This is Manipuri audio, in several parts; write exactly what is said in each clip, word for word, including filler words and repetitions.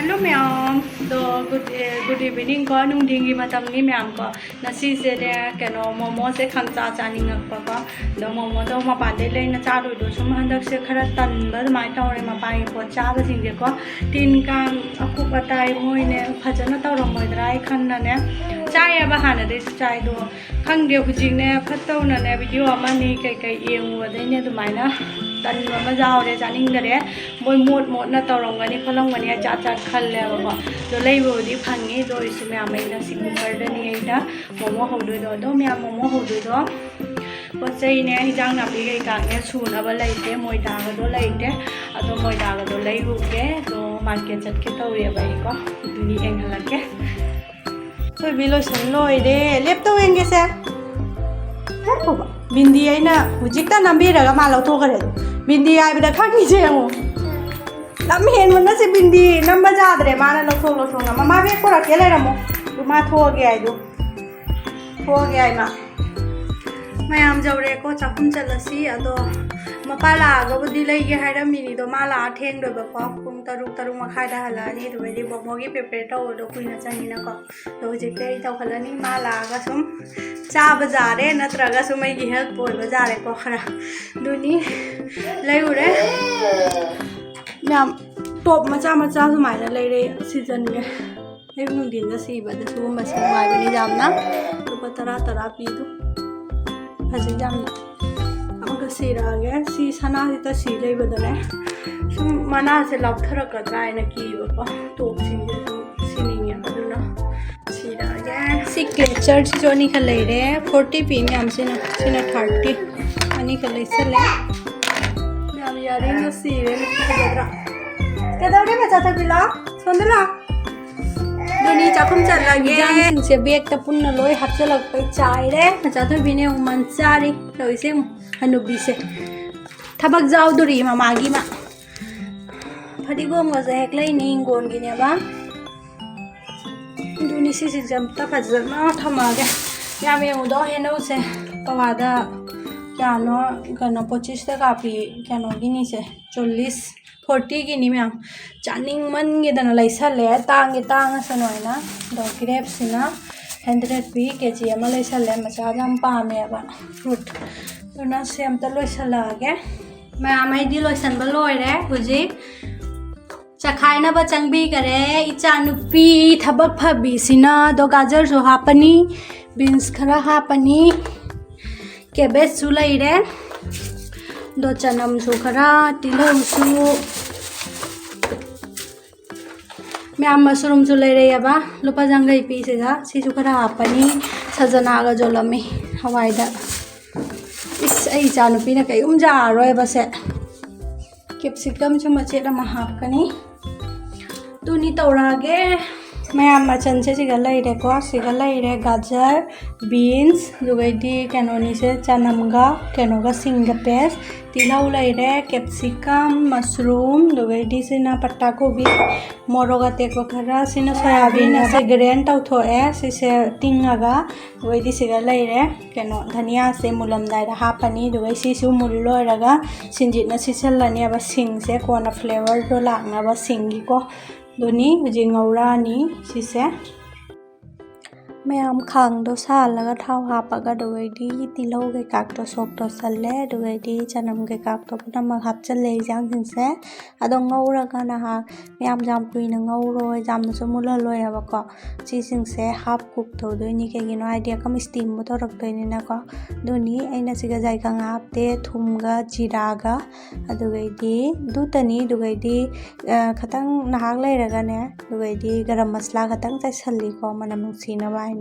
Hello ꯃꯌꯥꯝ, ꯑꯗꯣ good, ꯑꯦ, good evening ꯀꯣ, ꯅꯨꯡꯊꯤꯟꯒꯤ ꯃꯇꯝꯅꯤ ꯃꯌꯥꯝ ꯀꯣ꯫ ꯉꯁꯤꯁꯦꯅꯦ, ꯀꯩꯅꯣ, ꯃꯣꯃꯣꯁꯦ ꯈꯪꯆꯥ ꯆꯥꯅꯤꯡꯉꯛꯄꯀꯣ꯫ ꯑꯗꯣ ꯃꯣꯃꯣꯗꯣ ꯃꯄꯥꯟꯗꯩ ꯂꯩꯅ ꯆꯥꯔꯨꯏꯗꯣ ꯁꯨꯝ ꯍꯟꯗꯛꯁꯦ ꯈꯔ ꯇꯟꯕ ꯑꯗꯨꯃꯥꯏꯅ ꯇꯧꯔꯦ, ꯃꯄꯥꯟꯒꯤ ꯄꯣꯠ ꯆꯥꯕꯁꯤꯡꯁꯦꯀꯣ꯫ ꯇꯤꯟ ꯀꯥꯡ ꯑꯀꯨꯞ ꯑꯇꯥꯏ ꯃꯣꯏꯅꯦ ꯐꯖꯅ ꯇꯧꯔꯝꯃꯣꯏꯗ꯭ꯔꯥ ꯑꯩ ꯈꯟꯅꯅꯦ ꯆꯥꯏꯌꯦꯕ, ꯍꯥꯟꯅꯗꯩꯁꯨ ꯆꯥꯏꯗꯣ꯫ ꯈꯪꯗꯦ, ꯍꯧꯖꯤꯛꯅꯦ ꯐꯠꯇꯧꯅꯅꯦ ꯚꯤꯗꯤꯑꯣ ꯑꯃꯅꯤ ꯀꯩꯀꯩ ꯌꯦꯡꯉꯨꯕꯗꯩꯅꯦ ꯑꯗꯨꯃꯥꯏꯅ ꯇꯟꯕ ꯑꯃ ꯌꯥꯎꯔꯦ, ꯆꯥꯅꯤꯡꯗꯔꯦ꯫ ꯃꯣꯏ ꯃꯣꯠ ꯃꯣꯠꯅ ꯇꯧꯔꯝꯒꯅꯤ ꯈꯣꯠꯂꯝꯒꯅꯤ ꯖꯥꯠ ꯖꯥꯠ ꯈꯜꯂꯦꯕꯀꯣ꯫ ꯑꯗꯣ ꯂꯩꯕꯕꯨꯗꯤ ꯐꯪꯉꯤ, ꯑꯗꯨ ꯑꯣꯏꯔꯁꯨ ꯃꯌꯥꯝ ꯑꯩꯅ ꯁꯤ ꯀꯨꯀꯔꯗꯅꯤ ꯑꯩꯅ ꯃꯣꯃꯣ ꯍꯧꯗꯣꯏꯗꯣ꯫ ꯑꯗꯣ ꯃꯌꯥꯝ ꯃꯣꯃꯣ ꯍꯧꯗꯣꯏꯗꯣ ꯄꯣꯠ ꯆꯩꯅꯦ, ꯍꯤꯟꯖꯥꯡ ꯅꯥꯄꯤ ꯀꯩꯀꯥꯅꯦ ꯁꯨꯅꯕ ꯂꯩꯇꯦ, ꯃꯣꯏꯗꯥꯒꯗꯣ ꯂꯩꯇꯦ꯫ ꯑꯗꯣ ꯃꯣꯏꯗꯥꯒꯗꯣ ꯂꯩꯔꯨꯒꯦ꯫ ꯑꯗꯣ ꯃꯥꯔꯀꯦꯠ ꯆꯠꯀꯦ ꯇꯧꯔꯤꯑꯕ ꯑꯩꯀꯣ, ꯑꯗꯨꯗꯤ ꯌꯦꯡꯍꯜꯂꯛꯀꯦ꯫ ꯊꯣꯏꯕꯤ ꯂꯣꯏꯁꯟ ꯂꯣꯏꯔꯦ꯫ ꯂꯦꯞꯇꯧ ꯌꯦꯡꯒꯦꯁꯦ꯫ ꯂꯦꯞꯄꯣꯕ꯫ ꯕꯤꯟꯗꯤ ꯑꯩꯅ ꯍꯧꯖꯤꯛꯇ ꯅꯝꯕꯤꯔꯒ ꯃꯥ ꯂꯧꯊꯣꯛꯈ꯭ꯔꯦ꯫ ꯕꯤꯟꯗꯤ ꯍꯥꯏꯕꯗ ꯈꯪꯉꯤꯁꯦ ꯌꯦꯡꯉꯣ꯫ ꯂꯝ ꯍꯦꯟꯕꯅ ꯁꯤ ꯕꯤꯟꯗꯤ ꯅꯝꯕ ꯌꯥꯗ꯭ꯔꯦ꯫ ꯃꯥꯅ ꯂꯧꯊꯣꯛ ꯂꯧꯊꯣꯛꯅ ꯃꯃꯥ ꯕꯦꯛ ꯄꯨꯔꯛꯀꯦ ꯂꯩꯔꯝꯃꯣ꯫ ꯑꯗꯨ ꯃꯥ ꯊꯣꯛꯑꯒꯦ ꯍꯥꯏꯗꯣ꯫ ꯊꯣꯛꯑꯒꯦ ꯍꯥꯏ ꯃꯥ꯫ ꯃꯌꯥꯝ ꯌꯧꯔꯦꯀꯣ, ꯆꯥꯛꯈꯨꯝ ꯆꯠꯂꯁꯤ꯫ ꯑꯗꯣ ꯃꯄꯥ ꯂꯥꯛꯑꯒꯕꯨꯗꯤ ꯂꯩꯒꯦ ꯍꯥꯏꯔꯝꯃꯤꯅꯤꯗꯣ, ꯃꯥ ꯂꯥꯛꯑ ꯊꯦꯡꯗꯣꯏꯕꯀꯣ꯫ ꯄꯨꯡ ꯇꯔꯨꯛ, ꯇꯔꯨꯛ ꯃꯈꯥꯏꯗ ꯍꯜꯂꯛꯑꯅꯤ꯫ ꯑꯗꯨꯒꯗꯤ ꯃꯣꯃꯣꯒꯤ prepare ꯇꯧꯕꯗꯣ ꯀꯨꯏꯅ ꯆꯪꯉꯤꯅꯀꯣ꯫ ꯑꯗꯣ ꯍꯧꯖꯤꯛꯇꯤ ꯑꯩ ꯇꯧꯈꯠꯂꯅꯤ꯫ ꯃꯥ ꯂꯥꯛꯑꯒ ꯁꯨꯝ ꯆꯥꯕ ꯖꯥꯔꯦ, ꯅꯠꯇ꯭ꯔꯒ ꯁꯨꯝ ꯑꯩꯒꯤ help ꯑꯣꯏꯕ ꯖꯥꯔꯦꯀꯣ ꯈꯔ꯫ ꯑꯗꯨꯅꯤ ꯂꯩꯔꯨꯔꯦ꯫ ꯃꯌꯥꯝ top ꯃꯆꯥ ꯃꯆꯥ ꯁꯨꯃꯥꯏꯅ ꯂꯩꯔꯦ seasonꯒꯤ꯫ ꯑꯌꯨꯛ ꯅꯨꯡꯊꯤꯟꯗ ꯁꯤꯕꯗ ꯁꯤꯒꯨꯝꯕꯁꯦ ꯅꯨꯡꯉꯥꯏꯕꯅꯤ ꯌꯥꯝꯅ꯫ ꯂꯨꯄꯥ ꯇꯔꯥ ꯇꯔꯥ ꯄꯤꯗꯣ꯫ ꯐꯖꯩ ꯌꯥꯝꯅ꯫ ꯑꯃꯒ ꯁꯤꯔꯛꯑꯒꯦ꯫ ꯁꯤ ꯁꯅꯥꯁꯤꯗ ꯁꯤ ꯂꯩꯕꯗꯅꯦ꯫ ꯁꯨꯝ ꯃꯅꯥꯁꯦ ꯂꯥꯎꯊꯔꯛꯀꯗ꯭ꯔꯥ ꯍꯥꯏꯅ ꯀꯤꯕꯀꯣ꯫ Topꯁꯤꯡꯁꯦ ꯁꯨꯝ ꯁꯤꯅꯤꯡꯉꯦ꯫ ꯑꯗꯨꯅ ꯁꯤꯔꯛꯑꯒꯦ꯫ ꯁꯤ clutcherꯁꯤꯁꯨ ꯑꯅꯤꯈꯛ ꯂꯩꯔꯦ꯫ Forty ꯄꯤ ꯃꯌꯥꯝꯁꯤꯅ꯫ ꯁꯤꯅ thirty꯫ ꯑꯅꯤꯈꯛ ꯂꯩꯁꯜꯂꯦ꯫ ꯌꯥꯝ ꯌꯥꯔꯤꯅ ꯁꯤꯔꯦ꯫ ꯐꯖꯗ꯭ꯔꯥ? ꯀꯩꯗꯧꯔꯦ ꯃꯆꯥ ꯊꯣꯏꯕꯤ? ꯂꯥꯎ꯫ ꯁꯣꯝꯗ ꯂꯥꯎ꯫ ꯑꯗꯨꯅꯤ ꯆꯥꯛꯈꯨꯝ ꯆꯠꯂꯒꯦ꯫ ꯏꯟꯖꯥꯡꯁꯤꯡꯁꯦ ꯕꯦꯛꯇ ꯄꯨꯟꯅ ꯂꯣꯏ ꯍꯥꯞꯆꯤꯜꯂꯛꯄꯩ ꯆꯥꯏꯔꯦ꯫ ꯃꯆꯥ ꯊꯣꯏꯕꯤꯅꯦ ꯌꯦꯡꯉꯨ ꯃꯟ ꯆꯥꯔꯤ꯫ ꯇꯧꯔꯤꯁꯦ ꯌꯦꯡꯉꯨ꯫ ꯍꯅꯨꯕꯤꯁꯦ꯫ ꯊꯕꯛ ꯌꯥꯎꯗꯣꯔꯤ ꯃꯃꯥꯒꯤ ꯃꯥ꯫ ꯐꯗꯤꯒꯣꯝꯒꯁꯦ ꯍꯦꯛ ꯂꯩꯅꯤ ꯍꯤꯡꯒꯣꯜꯒꯤꯅꯦꯕ꯫ ꯑꯗꯨꯅꯤ ꯁꯤꯁꯤꯡꯁꯦ ꯑꯝꯇ ꯐꯖꯅ ꯊꯝꯃꯛꯑꯒꯦ꯫ ꯌꯥꯝ ꯌꯦꯡꯉꯨꯗꯣ ꯍꯩꯅꯧꯁꯦ ꯄꯋꯥꯗ ꯀꯌꯥꯅꯣ, ꯀꯩꯅꯣ, ꯄꯣꯆꯤꯁꯇ ꯀꯥꯞꯄꯤ, ꯀꯩꯅꯣꯒꯤꯅꯤꯁꯦ, ꯆꯣꯜꯂꯤꯁ, ꯐꯣꯔꯇꯤꯒꯤꯅꯤ ꯃꯌꯥꯝ꯫ ꯆꯥꯅꯤꯡꯃꯟꯒꯤꯗꯅ ꯂꯩꯁꯜꯂꯦ, ꯇꯥꯡꯒꯦ ꯇꯥꯡꯉꯁꯅꯨ ꯍꯥꯏꯅ꯫ ꯑꯗꯣ ꯒ꯭ꯔꯦꯞꯁꯤꯅ ꯍꯟꯗ꯭ꯔꯦꯠ ꯄꯤ, ꯀꯦ ꯖꯤ ꯑꯃ ꯂꯩꯁꯜꯂꯦ, ꯃꯆꯥꯗ ꯌꯥꯝ ꯄꯥꯝꯃꯦꯕ ꯐ꯭ꯔꯨꯠ꯫ ꯑꯗꯨꯅ ꯁꯤ ꯑꯝꯇ ꯂꯣꯏꯁꯜꯂꯛꯑꯒꯦ꯫ ꯃꯌꯥꯝ, ꯑꯩꯗꯤ ꯂꯣꯏꯁꯟꯕ ꯂꯣꯏꯔꯦ ꯍꯧꯖꯤꯛ꯫ ꯆꯈꯥꯏꯅꯕ ꯆꯪꯕꯤꯈꯔꯦ ꯏꯆꯥꯅꯨꯄꯤ ꯊꯕꯛ ꯐꯕꯤꯁꯤꯅ꯫ ꯑꯗꯣ ꯒꯥꯖꯔꯁꯨ ꯍꯥꯞꯄꯅꯤ, ꯕꯤꯟꯁ ꯈꯔ ꯍꯥꯞꯄꯅꯤ, ꯀꯦꯕꯦꯖꯁꯨ ꯂꯩꯔꯦ, ꯑꯗꯣ ꯆꯅꯝꯁꯨ ꯈꯔ, ꯇꯤꯜꯍꯧꯁꯨ, ꯃꯌꯥꯝ ꯃꯁꯔꯨꯝꯁꯨ ꯂꯩꯔꯛꯑꯦꯕ, ꯂꯨꯄꯥ ꯌꯥꯡꯈꯩ ꯄꯤꯁꯤꯗ꯫ ꯁꯤꯁꯨ ꯈꯔ ꯍꯥꯞꯄꯅꯤ, ꯁꯖꯅꯥꯒ ꯌꯣꯜꯂꯝꯃꯤ ꯍꯋꯥꯏꯗ꯫ ꯏꯁ, ꯑꯩ ꯏꯆꯥꯅꯨꯄꯤꯅ ꯀꯩꯝ ꯌꯥꯔꯔꯣꯏꯕꯁꯦ꯫ ꯀꯦꯞꯁꯤꯀꯝꯁꯨ ꯃꯆꯦꯠ ꯑꯃ ꯍꯥꯞꯀꯅꯤ꯫ ꯑꯗꯨꯅꯤ ꯇꯧꯔꯛꯑꯒꯦ꯫ ꯃꯌꯥꯝ ꯃꯆꯜꯁꯦ ꯁꯤꯒ ꯂꯩꯔꯦꯀꯣ꯫ ꯁꯤꯒ ꯂꯩꯔꯦ ꯒꯥꯖꯔ, ꯕꯤꯟꯁ, ꯑꯗꯨꯒꯩꯗꯤ ꯀꯩꯅꯣꯅꯤꯁꯦ, ꯆꯅꯝꯒ ꯀꯩꯅꯣꯒ, ꯁꯤꯡꯒ ꯄꯦꯁ, ꯇꯤꯜꯍꯧ ꯂꯩꯔꯦ, ꯀꯦꯞꯁꯤꯀꯝ, ꯃꯁꯔꯨꯝ, ꯑꯗꯨꯒꯩꯗꯤ ꯁꯤꯅ ꯄꯠꯇꯥ ꯀꯣꯕꯤ, ꯃꯣꯔꯣꯛ ꯑꯇꯦꯛꯄ ꯈꯔ, ꯁꯤꯅ ꯁꯣꯌꯥꯕꯤꯟ ꯑꯁꯦ ꯒ꯭ꯔꯦꯟ ꯇꯧꯊꯣꯛꯑꯦ ꯁꯤꯁꯦ ꯇꯤꯡꯉꯒ꯫ ꯑꯗꯨꯒꯩꯗꯤ ꯁꯤꯒ ꯂꯩꯔꯦ꯫ ꯀꯩꯅꯣ, ꯙꯅꯤꯌꯥꯁꯦ ꯃꯨꯜꯂꯝꯗꯥꯏꯗ ꯍꯥꯞꯄꯅꯤ꯫ ꯑꯗꯨꯒ ꯁꯤꯁꯨ ꯃꯨꯜ ꯂꯣꯏꯔꯒ ꯁꯤꯡꯖꯤꯠꯅ ꯁꯤꯠꯆꯜꯂꯅꯦꯕ꯫ ꯁꯤꯡꯁꯦ ꯀꯣꯟꯅ ꯐ꯭ꯂꯦꯕꯔꯗꯣ ꯂꯥꯛꯅꯕ ꯁꯤꯡꯒꯤꯀꯣ꯫ ꯑꯗꯨꯅꯤ ꯍꯧꯖꯤꯛ ꯉꯧꯔꯛꯑꯅꯤ ꯁꯤꯁꯦ꯫ ꯃꯌꯥꯝ, ꯈꯥꯡꯗꯣ ꯁꯥꯍꯜꯂꯒ ꯊꯥꯎ ꯍꯥꯞꯄꯒ, ꯑꯗꯨꯒꯩꯗꯤ ꯇꯤꯜꯍꯧ ꯀꯩꯀꯥꯗꯣ ꯁꯣꯛ ꯇꯧꯁꯜꯂꯦ꯫ ꯑꯗꯨꯒꯩꯗꯤ ꯆꯅꯝ ꯀꯩꯀꯥꯗꯣ ꯄꯨꯝꯅꯃꯛ ꯍꯥꯞꯆꯜꯂꯦ ꯏꯟꯖꯥꯡꯁꯤꯡꯁꯦ꯫ ꯑꯗꯣ ꯉꯧꯔꯒ ꯉꯥꯏꯍꯥꯛ, ꯃꯌꯥꯝ ꯌꯥꯝ ꯀꯨꯏꯅ ꯉꯧꯔꯣꯏ, ꯌꯥꯝꯅꯁꯨ ꯃꯨꯜꯍꯜꯂꯣꯏ ꯍꯥꯏꯕꯀꯣ꯫ ꯁꯤꯁꯤꯡꯁꯦ ꯍꯥꯞ ꯀꯨꯛ ꯇꯧꯗꯣꯏꯅꯤ꯫ ꯀꯩꯒꯤꯅꯣ ꯍꯥꯏꯗꯤ ꯑꯩꯈꯣꯏ ꯏꯁꯇꯤꯝꯕꯨ ꯇꯧꯔꯛꯇꯣꯏꯅꯤꯅꯀꯣ꯫ ꯑꯗꯨꯅꯤ ꯑꯩꯅ ꯁꯤꯒ ꯖꯥꯏꯀꯪ ꯍꯥꯞꯇꯦ, ꯊꯨꯝꯒ ꯖꯤꯔꯥꯒ, ꯑꯗꯨꯒꯩꯗꯤ ꯑꯗꯨꯇꯅꯤ꯫ ꯑꯗꯨꯒꯩꯗꯤ, ꯑ, ꯈꯇꯪ ꯅꯍꯥꯛ ꯂꯩꯔꯒꯅꯦ, ꯑꯗꯨꯒꯩꯗꯤ ꯒꯔꯝ ꯃꯁꯂꯥ ꯈꯇꯪ ꯆꯥꯏꯁꯜꯂꯤꯀꯣ, ꯃꯅꯝ ꯅꯨꯡꯁꯤꯅꯕ ꯍꯥꯏꯅ꯫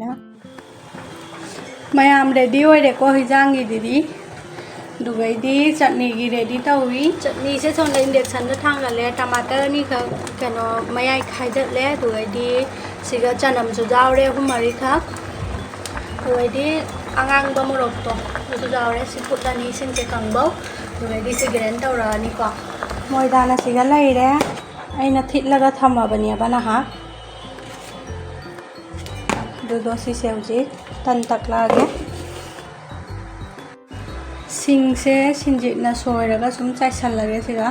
ꯃꯌꯥꯝ ꯔꯦꯗꯤ ꯑꯣꯏꯔꯦꯀꯣ ꯍꯤꯟꯖꯥꯡꯒꯤꯗꯨꯗꯤ꯫ ꯑꯗꯨꯒꯩꯗꯤ ꯆꯠꯅꯤꯒꯤ ꯔꯦꯗꯤ ꯇꯧꯏ꯫ ꯆꯠꯅꯤꯁꯦ ꯁꯣꯝꯗ ꯏꯟꯗꯛꯁꯟꯗ ꯊꯥꯡꯒꯠꯂꯦ꯫ ꯇꯃꯥꯇꯔ ꯑꯅꯤꯈꯛ ꯀꯩꯅꯣ ꯃꯌꯥꯏ ꯈꯥꯏꯗꯠꯂꯦ꯫ ꯑꯗꯨꯒꯩꯗꯤ ꯁꯤꯒ ꯆꯅꯝꯁꯨ ꯌꯥꯎꯔꯦ, ꯑꯍꯨꯝ ꯃꯔꯤꯈꯛ꯫ ꯑꯗꯨꯒꯩꯗꯤ ꯑꯉꯥꯡꯕ ꯃꯣꯔꯣꯛꯇꯣ ꯑꯗꯨꯁꯨ ꯌꯥꯎꯔꯦ꯫ ꯁꯤ ꯐꯨꯠꯂꯅꯤ, ꯏꯁꯤꯡꯁꯦ ꯀꯪꯕꯧ꯫ ꯑꯗꯨꯒꯩꯗꯤ ꯁꯤ ꯒ꯭ꯔꯦꯟ ꯇꯧꯔꯛꯑꯅꯤꯀꯣ꯫ ꯃꯣꯏꯗꯥꯅ ꯁꯤꯒ ꯂꯩꯔꯦ꯫ ꯑꯩꯅ ꯊꯤꯠꯂꯒ ꯊꯝꯃꯕꯅꯦꯕ ꯅꯍꯥꯛ꯫ ꯑꯗꯨꯗꯣ ꯁꯤꯁꯦ ꯍꯧꯖꯤꯛ ꯇꯟ ꯇꯛꯂꯛꯑꯒꯦ꯫ ꯁꯤꯡꯁꯦ ꯁꯤꯡꯖꯤꯠꯅ ꯁꯣꯏꯔꯒ ꯁꯨꯝ ꯆꯥꯏꯁꯜꯂꯒꯦ ꯁꯤꯒ꯫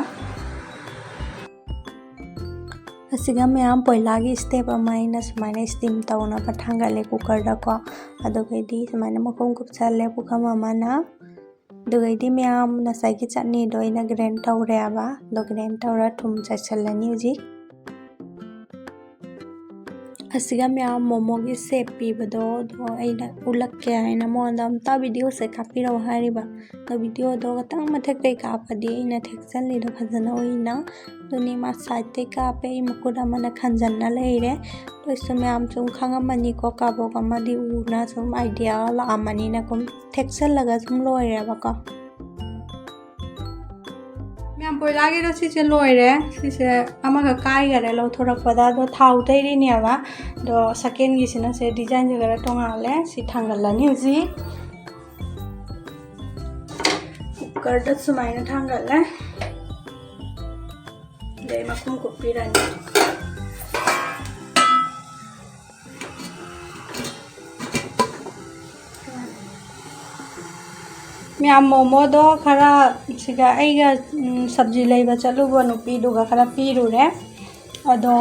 ꯑꯁꯤꯒ ꯃꯌꯥꯝ ꯄꯣꯏꯂꯥꯒꯤ step ꯑꯃ ꯑꯩꯅ ꯁꯨꯃꯥꯏꯅ steam ꯇꯧꯅꯕ ꯊꯥꯡꯒꯠꯂꯦ cookerꯗꯀꯣ꯫ ꯑꯗꯨꯒꯩꯗꯤ ꯁꯨꯃꯥꯏꯅ ꯃꯈꯨꯝ ꯀꯨꯞꯁꯜꯂꯦ ꯄꯨꯈꯝ ꯑꯃꯅ꯫ ꯑꯗꯨꯒꯩꯗꯤ ꯃꯌꯥꯝ ꯉꯁꯥꯏꯒꯤ ꯆꯠꯅꯤꯗꯣ ꯑꯩꯅ grind ꯇꯧꯔꯦꯕ꯫ ꯑꯗꯣ grind ꯇꯧꯔ ꯊꯨꯝ ꯆꯥꯏꯁꯜꯂꯅꯤ ꯍꯧꯖꯤꯛ꯫ ꯑꯁꯤꯒ ꯃꯌꯥꯝ ꯃꯣꯃꯣꯒꯤ shape ꯄꯤꯕꯗꯣ ꯑꯗꯣ ꯑꯩꯅ ꯎꯠꯂꯛꯀꯦ ꯍꯥꯏꯅ ꯃꯉꯣꯟꯗ ꯑꯝꯇ videoꯁꯦ ꯀꯥꯞꯄꯤꯔꯛꯑꯣ ꯍꯥꯏꯔꯤꯕ꯫ ꯑꯗꯣ videoꯗꯣ ꯈꯇꯪ ꯃꯊꯛꯇꯩ ꯀꯥꯞꯄꯗꯤ ꯑꯩꯅ ꯊꯦꯛꯆꯜꯂꯤꯗꯣ ꯐꯖꯅ ꯎꯏꯅ꯫ ꯑꯗꯨꯅꯤ ꯃꯥ sideꯇꯩ ꯀꯥꯞꯄꯦ, ꯑꯩ ꯃꯈꯨꯠ ꯑꯃꯅ ꯈꯟꯖꯟꯅ ꯂꯩꯔꯦ꯫ ꯑꯗꯨ ꯑꯣꯏꯁꯨ ꯃꯌꯥꯝ ꯁꯨꯝ ꯈꯪꯉꯝꯃꯅꯤꯀꯣ, ꯀꯥꯕꯣꯛ ꯑꯃꯗꯤ ꯎꯅ ꯁꯨꯝ idea ꯂꯥꯛꯑꯝꯃꯅꯤꯅ ꯁꯨꯝ ꯊꯦꯛꯆꯜꯂꯒ ꯁꯨꯝ ꯂꯣꯏꯔꯦꯕꯀꯣ꯫ ꯃꯌꯥꯝ ꯄꯣꯏꯂꯥꯒꯤꯗꯣ ꯁꯤꯁꯦ ꯂꯣꯏꯔꯦ꯫ ꯁꯤꯁꯦ ꯑꯃꯒ ꯀꯥꯏꯈꯔꯦ ꯂꯧꯊꯣꯔꯛꯄꯗ꯫ ꯑꯗꯣ ꯊꯥꯎ ꯇꯩꯔꯤꯅꯦꯕ꯫ ꯑꯗꯣ secondꯒꯤꯁꯤꯅ ꯁꯦ designꯁꯦ ꯈꯔ ꯇꯣꯡꯉꯥꯜꯂꯦ꯫ ꯁꯤ ꯊꯥꯡꯒꯠꯂꯅꯤ ꯍꯧꯖꯤꯛ꯫ Cookerꯗ ꯁꯨꯃꯥꯏꯅ ꯊꯥꯡꯒꯠꯂꯦ꯫ ꯑꯗꯩ ꯃꯈꯨꯝ ꯀꯨꯞꯄꯤꯔꯅꯤ꯫ ꯃꯌꯥꯝ ꯃꯣꯃꯣꯗꯣ ꯈꯔ ꯁꯤꯗ ꯑꯩꯒ, ꯎꯝ, ꯁꯕꯖꯤ ꯂꯩꯕ ꯆꯠꯂꯨꯕ ꯅꯨꯄꯤꯗꯨꯒ ꯈꯔ ꯄꯤꯔꯨꯔꯦ꯫ ꯑꯗꯣ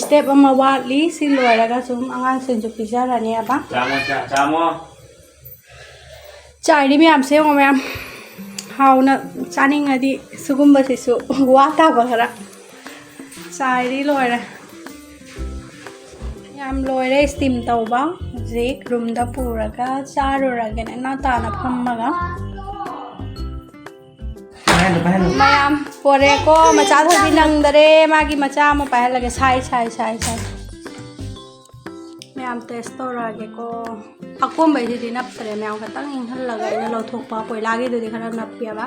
step ꯑꯃ ꯋꯥꯠꯂꯤ꯫ ꯁꯤ ꯂꯣꯏꯔꯒ ꯁꯨꯝ ꯑꯉꯥꯡꯁꯤꯡꯁꯨ ꯄꯤꯖꯔꯅꯦꯕ꯫ ꯆꯥꯃꯣ, ꯆꯥ-, ꯆꯥꯃꯣ꯫ ꯆꯥꯏꯔꯤ ꯃꯌꯥꯝꯁꯦ ꯌꯦꯡꯉꯣ ꯃꯌꯥꯝ꯫ ꯍꯥꯎꯅ ꯆꯥꯅꯤꯡꯉꯗꯤ ꯁꯤꯒꯨꯝꯕꯁꯤꯁꯨ ꯋꯥ ꯇꯥꯕ ꯈꯔ꯫ ꯆꯥꯏꯔꯤ ꯂꯣꯏꯔꯦ꯫ ꯌꯥꯝ ꯂꯣꯏꯔꯦ steam ꯇꯧꯕ꯫ ꯍꯧꯖꯤꯛ roomꯗ ꯄꯨꯔꯒ ꯆꯥꯔꯨꯔꯒꯦꯅ ꯏꯅꯥꯎ ꯇꯥꯅ ꯐꯝꯃꯒ꯫ ꯄꯥꯏꯍꯜꯂꯨ, ꯄꯥꯏꯍꯜꯂꯨ꯫ ꯃꯌꯥꯝ ꯄꯣꯔꯦꯀꯣ, ꯃꯆꯥ ꯊꯣꯏꯕꯤ ꯅꯪꯗꯔꯦ, ꯃꯥꯒꯤ ꯃꯆꯥ ꯑꯃ ꯄꯥꯏꯍꯜꯂꯒꯦ꯫ ꯁꯥꯏ, ꯁꯥꯏ, ꯁꯥꯏ, ꯁꯥꯏ꯫ ꯃꯌꯥꯝ taste ꯇꯧꯔꯛꯑꯒꯦꯀꯣ꯫ ꯑꯀꯣꯝꯕꯩꯁꯤꯗꯤ ꯅꯞꯇ꯭ꯔꯦ, ꯃꯌꯥꯝ ꯈꯇꯪ ꯏꯪꯍꯜꯂꯒ ꯑꯩꯅ ꯂꯧꯊꯣꯛꯄ꯫ ꯄꯣꯏꯂꯥꯒꯤꯗꯨꯗꯤ ꯈꯔ ꯅꯞꯄꯦꯕ꯫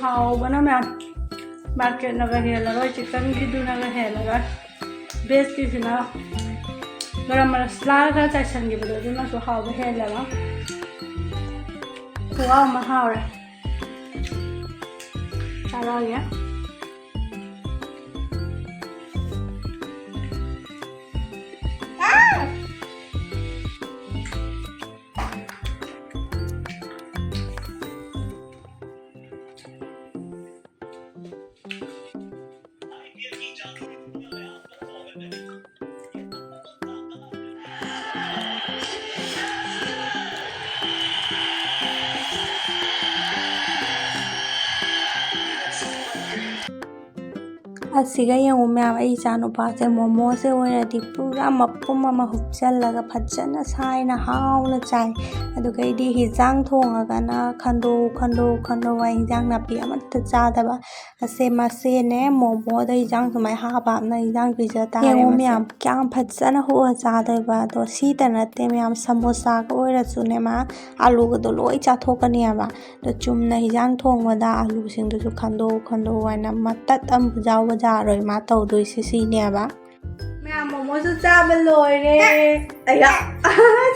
ꯍꯥꯎꯕꯅ ꯃꯌꯥꯝ꯫ Marketꯅꯒ ꯍꯦꯜꯂꯔꯣꯏ, chickenꯒꯤꯗꯨꯅꯒ ꯍꯦꯜꯂꯔꯣꯏ꯫ Vegꯀꯤꯁꯤꯅ ꯒꯔꯝ ꯃꯁꯥꯂꯥ ꯈꯔ ꯆꯥꯏꯁꯟꯈꯤꯕꯗꯣ ꯑꯗꯨꯅꯁꯨ ꯍꯥꯎꯕ ꯍꯦꯜꯂꯦꯕ꯫ ꯈꯨꯍꯥꯎ ꯑꯃ ꯍꯥꯎꯔꯦ꯫ ꯆꯥꯔꯛꯑꯒꯦ꯫ ꯑꯁꯤꯒ ꯌꯦꯡꯉꯨ ꯃꯌꯥꯝ, ꯑꯩ ꯏꯆꯥ ꯅꯨꯄꯥꯁꯦ ꯃꯣꯃꯣꯁꯦ ꯑꯣꯏꯔꯗꯤ ꯄꯨꯔꯥ ꯃꯄꯨꯝ ꯑꯃ ꯍꯨꯞꯆꯜꯂꯒ ꯐꯖꯅ ꯁꯥꯏꯅ ꯍꯥꯎꯅ ꯆꯥꯏ꯫ ꯑꯗꯨꯒ ꯑꯩꯗꯤ ꯍꯤꯟꯖꯥꯡ ꯊꯣꯡꯉꯒꯅ ꯈꯟꯗꯣꯛ ꯈꯟꯗꯣꯛ ꯈꯟꯗꯣꯛ ꯍꯤꯟꯖꯥꯡ ꯅꯥꯄꯤ ꯑꯃꯠꯇ ꯆꯥꯗꯕ꯫ ꯑꯁꯦ ꯃꯁꯦꯅꯦ ꯃꯣꯃꯣꯗ ꯍꯤꯟꯖꯥꯡ ꯁꯨꯃꯥꯏꯅ ꯍꯥꯞ ꯍꯥꯞꯅ ꯍꯤꯟꯖꯥꯡ ꯄꯤꯖ ꯇꯥꯔꯦ꯫ ꯌꯦꯡꯉꯨ ꯃꯁꯦ ꯃꯌꯥꯝ, ꯀꯌꯥꯝ ꯐꯖꯅ ꯍꯣꯛꯑ ꯆꯥꯗꯣꯏꯕ꯫ ꯑꯗꯣ ꯁꯤꯇ ꯅꯠꯇꯦ ꯃꯌꯥꯝ, ꯁꯃꯣꯁꯥꯒ ꯑꯣꯏꯔꯁꯨꯅꯦ ꯃꯥ ꯑꯥꯂꯨꯒꯗꯣ ꯂꯣꯏ ꯆꯥꯊꯣꯛꯀꯅꯦꯕ꯫ ꯑꯗꯣ ꯆꯨꯝꯅ ꯍꯤꯟꯖꯥꯡ ꯊꯣꯡꯕꯗ ꯑꯥꯂꯨꯁꯤꯡꯗꯨꯁꯨ ꯈꯟꯗꯣꯛ ꯈꯟꯗꯣꯛ ꯍꯥꯏꯅ ꯃꯇꯠ ꯑꯃ ꯌꯥꯎꯕ ꯌꯥꯔꯣꯏ ꯃꯥ ꯇꯧꯗꯣꯏꯁꯤ ꯁꯤꯅꯦꯕ꯫ ꯃꯌꯥꯝ ꯃꯣꯃꯣꯁꯨ ꯆꯥꯕ ꯂꯣꯏꯔꯦ꯫ ꯑꯌꯥ,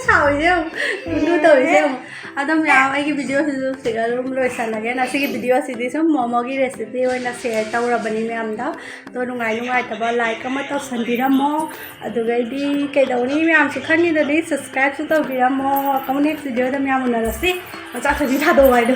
ꯁꯥꯎꯔꯤꯁꯦ ꯌꯦꯡꯉꯨ, ꯏꯅꯨ ꯇꯧꯔꯤꯁꯦ ꯌꯦꯡꯉꯨ꯫ ꯑꯗꯣ ꯃꯌꯥꯝ ꯑꯩꯒꯤ ꯚꯤꯗꯤꯑꯣꯁꯤꯁꯨ ꯁꯤꯒ ꯑꯗꯨꯝ ꯂꯣꯏꯁꯜꯂꯒꯦ꯫ ꯉꯁꯤꯒꯤ ꯚꯤꯗꯤꯑꯣꯁꯤꯗꯤ ꯁꯨꯝ ꯃꯣꯃꯣꯒꯤ ꯔꯦꯁꯤꯄꯤ ꯑꯣꯏꯅ ꯁꯦꯌꯔ ꯇꯧꯔꯕꯅꯤ ꯃꯌꯥꯝꯗ꯫ ꯑꯗꯣ ꯅꯨꯡꯉꯥꯏ ꯅꯨꯡꯉꯥꯏꯇꯕ ꯂꯥꯏꯛ ꯑꯃ ꯇꯧꯁꯟꯕꯤꯔꯝꯃꯣ꯫ ꯑꯗꯨꯒꯩꯗꯤ ꯀꯩꯗꯧꯅꯤ ꯃꯌꯥꯝꯁꯨ ꯈꯪꯉꯤꯗꯨꯅꯤ, ꯁꯕꯁꯀ꯭ꯔꯥꯏꯕꯁꯨ ꯇꯧꯕꯤꯔꯝꯃꯣ꯫ ꯑꯃꯨꯛ ꯅꯦꯛꯁ ꯚꯤꯗꯤꯑꯣꯗ ꯃꯌꯥꯝ ꯎꯅꯔꯁꯤ꯫ ꯃꯆꯥ ꯊꯣꯏꯕꯤ ꯊꯥꯗꯣꯛꯑꯣ ꯍꯥꯏꯗꯣ꯫